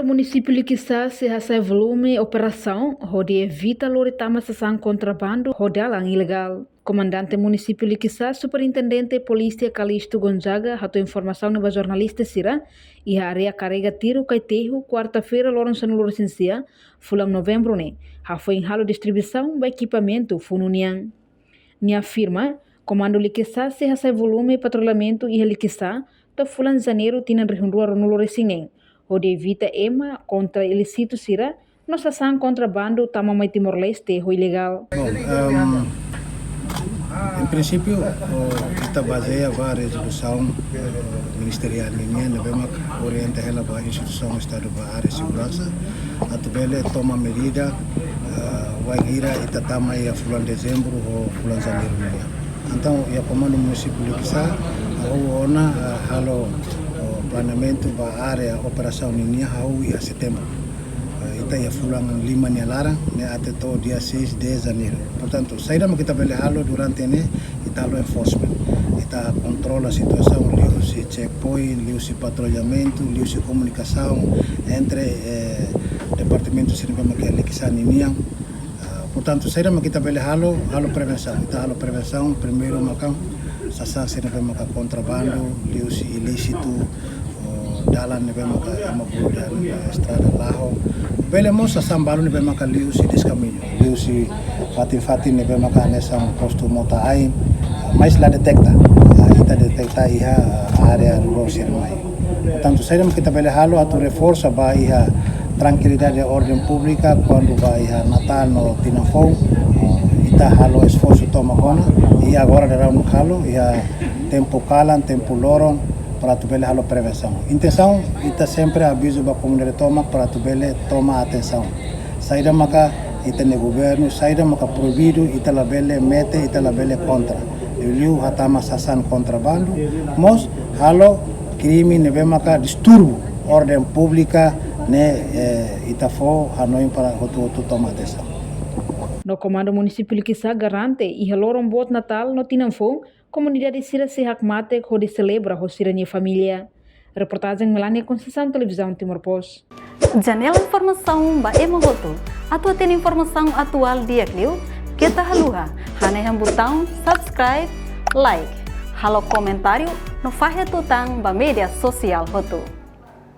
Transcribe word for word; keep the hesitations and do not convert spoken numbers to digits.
Munisípiu Likisá sei hasa'e volume operasaun hodi evita lori tama sasán kontrabandu ho dalan ilegál. Komandante Munisípiu Likisá, Superintendente Polísia Calixto Gonzaga hato'o informasaun ne'e ba jornalista sira iha área karrega tiru Caitejo, kuarta-feira, loron sanulu-resin-sia, fulan Novembru ne'e, hafoin halo distribuisaun ba ekipamentu funu nian. Nia afirma, Komandu Likisá sei hasa'e volume patrullamentu iha Likisá to'o fulan Janeiru tinan rihun rua ruanulu-resin-neen, hodi evita ema kontra ilísitu sira no sasán kontrabandu tama mai Timor-Leste ho ilegál. Bom, ehm, em princípio, o, ita bazeia ba rezolusaun, eh, ministeriál nian, ne'ebé mak orienta hela ba instituisaun Estadu ba área seguransa, atu bele toma medida, eh, wainhira ita tama iha fulan Dezembru ho fulan Janeiru nian. Entaun, iha Komandu Munisípiu Likisá, ha'u ona, eh, halo, oh, planeamentu ba área operasaun nian hahú iha Setembru. Eh, ita iha fulan lima nia laran, ne'e até to'o dia seis de Janeiro. Portantu, saida mak ita bele halo durante ne'e, ita halo enforcement. Ita kontrola situasaun liuhusi checkpoint, liuhusi patrullamentu, liuhusi komunikasaun entre, eh, departamentu sira ne'ebé mak iha Likisá ninian. Ah, portantu, saida mak ita bele halo, halo prevensaun. Ita halo prevensaun, primeiru maka sasán sira ne'ebé maka kontrabandu, liuhusi ilísitu, oh, dalan ne'ebé maka ema bolu dehan estrada lahó. Bele mós sasán balu ne'ebé maka liuhusi deskamiñu, liuhusi fatin-fatin ne'ebé maka hanesan postu mota-ain, ah, mais la deteta. Ah, ita deteta iha, ah, área rurál sira mai. Portantu, saida mak ita bele halo atu reforsa ba iha trankilidade, orden públika, kuandu ba iha Natál no tinan foun, ita halo esforsu tomak ona, i agora daudaun halo, iha tempu kalan, tempu loron, para atu bele halo prevensaun. Intensaun, ita sempre avizu ba komunidade tomak para atu bele toma atensaun. Saida maka ita-nia governu, saida maka proibidu, ita labele mete, ita labele kontra. Liuliu hatama sasán kontrabandu, mós halo krime ne'ebé maka disturbu orden públika ne'e, eh, ita fó hanoin para hotu-hotu toma atensaun. No Komandu Munisípiu Likisá garante iha loron boot Natál no tinan foun, komunidade sira sei hakmatek hodi selebra ho sira-nia família. Reportajen Melania Conceição, Televizaun Timor Post. Janela informasaun ba ema hotu. Atu hatene informasaun atuál di'ak liu, keta haluha hanehan butaun subscribe, like, halo komentáriu no fahe tutan ba média sosiál hotu.